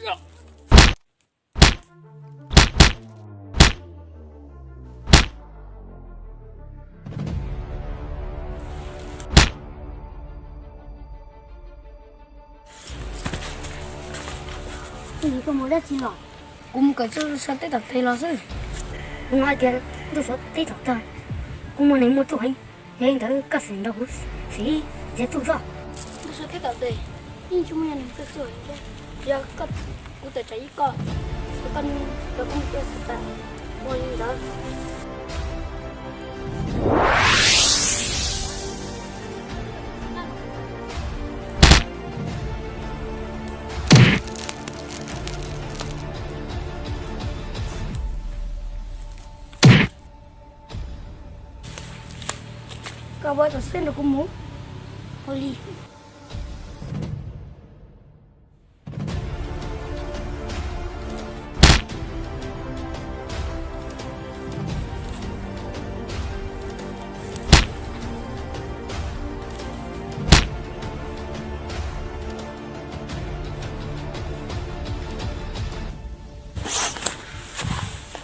Koj mus dab tsi los? Kuv mus kawm txuj so teb tom teg los xwb. Kuv hnov tias ntuj so teb tom tag, kuv muaj neeg muaj txuj heev. Yog li ntawd koj sim nrog kuv sim ntsia txuj tso. Ntuj so teb tom teg yeej tsis muaj neeg muaj txuj heev thiab. Yog koj, kuv tawm tsam ib koj, koj nrog kuv mus ua xav tas ua li ntawd. Koj pab tom xwb nrog kuv mus. Ua li.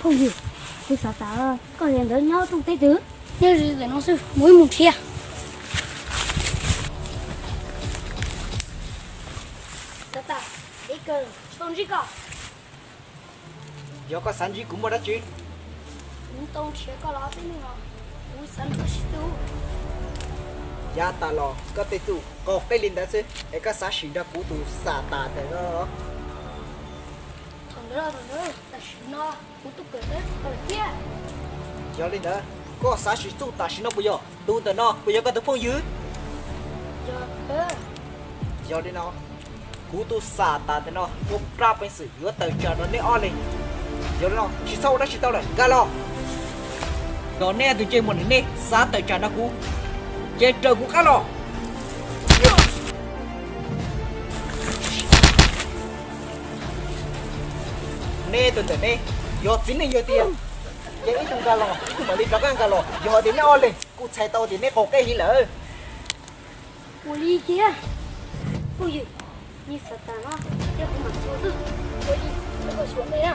Phooj ywg, kuv xav tas koj li ntawd nyob rooj teb twg? Nyob ze ntawm no xwb, mus ib mus nrhiav. Xav tas, deb kawg, tsis tau ntsib koj. Yog koj xav ntsib kuv muaj dab tsi? Kuv tau nrhiav koj los ob peb hnub no, kuv xav nrog koj sib tw. Yav tas los koj tej txuj qaug qeb li ntawd xwb es koj xav sim nrog kuv tus Xav Tas ntawm no? Thaum ntawd los thaum ntawd, tam sim no kuv twb kawm tau thiab. Yog li ntawd, koj xav sim txuj tam sim no puas yog? Tus ntawm no puas yog koj tus phooj ywg? Yog. Yog li no, kuv tus Xav Tas ntawm no muaj plab peev xwm yuav tawm tsam rau neb ob leeg. Yog li no tsis txhob ua dab tsi tau lawm, nkag los. Yog neb tus ntsej muag ntawm nej xav tawm tsam rau kuv, ces raws kuv qab los. Neb tus ntawm neb yog txiv neej yog tiag, ces ib tug nkag los, ib tug mam li rov qab nkag los. Yog tias neb ob leeg kuj txhais tau tias neb qaug qeb heev lawm. Ua li kiag, phooj ywg, neb xav tas no, ces kuv mam xyuas xwb. Ua li, neb koj xyuas ntej na.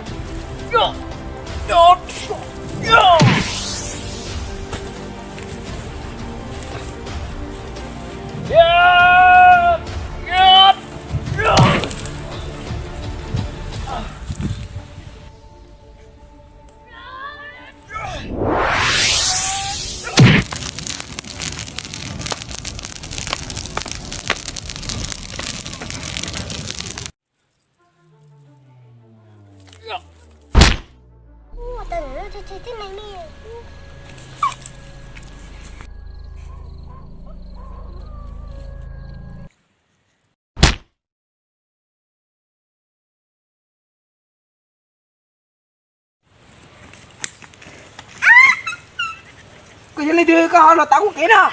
Koj yog leej twg koj ho los tav kuv kev no?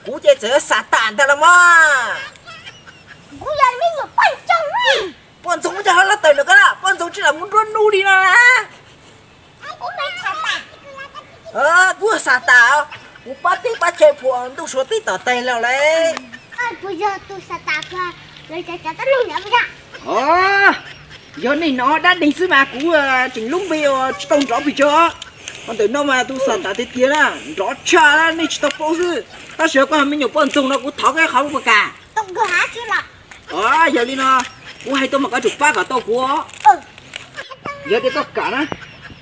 Kuv ces txawm Xav Tas ntag los mas. Kuv yog me nyuam poj ntxoog. Poj ntxoog muaj coj hlob los tawm ntawm koj na, poj ntxoog tsis lam mus nruab hnub li no na. Kuv yog Xav Tas, kuv pab teb pab chaw phuam ntuj suav teb tom teg los lawm. Yog nej no dab deeg xwb mas kuv tseem lub npe uas tsis tau nrov pes tsawg. Ho ntawm no mas tus Xav Tas tiag tiag na, nrov tshaj na, nej tsis tau paub xwb. Tab sis koj me nyuam poj ntxoog no kuv thov koj ib qho puas kam? Yog li no, kuv hais tau mas koj tsum pab kom tau kuv. Yog tias koj kam na,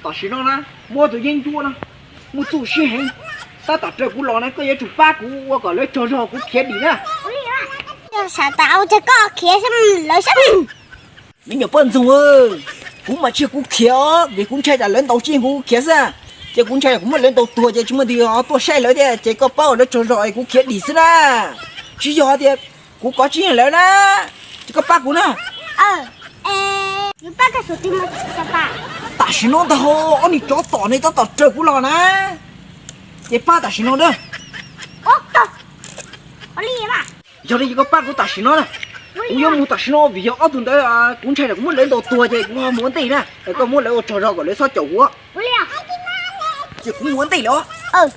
tam sim no na, muaj tus yeeb ncuab no, muaj txuj siab heev, tab tom raws kuv los na, koj yuav tsum pab kuv ua kom lawv tsaug zog kuv khiav dim na. Xav tas ua cas koj khiav lawv sab. Me nyuam poj ntxoog, kuv mas tsis yog kuv khiav os, vim kuv ntshai tsam lawv ntaus tsis yeej kuv khiav xwb. Ces kuv ntshai kuv muab lawv ntaus tuag ces tsis muaj tus tuaj saib lawv thiab, ces koj pab ua lawv tsaug zog es kuv khiav dim xwb na. Tsis yog tias kuv kov tsis yeej lawv na, ces koj pab kuv na. Tam sim no ntag, ob niag tsov tom ne tab tom raws kuv los na, ces pab tam sim no na. Yog li ces koj pab kuv tam sim no na. Kuv yuav mus tam sim no vim yog ob tug ntawd, kuv ntshai kuv muab lawv ntaus tuag ces kuv ho mus ua ntej na, es koj muab lawv ua tsaug zog kom lawv txhob caum kuv. Ces kuv mus ua ntej lawm os.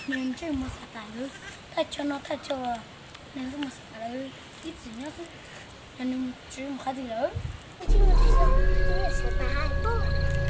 Ntsej muag Xav Tas, thaj chaw no thaj chaw Nws tuaj mus xav lawm, ib txwm nyob xwb, nws mus tsis mus qhov twg lawm. Mus tsis mus tsis xav tas hais tuaj.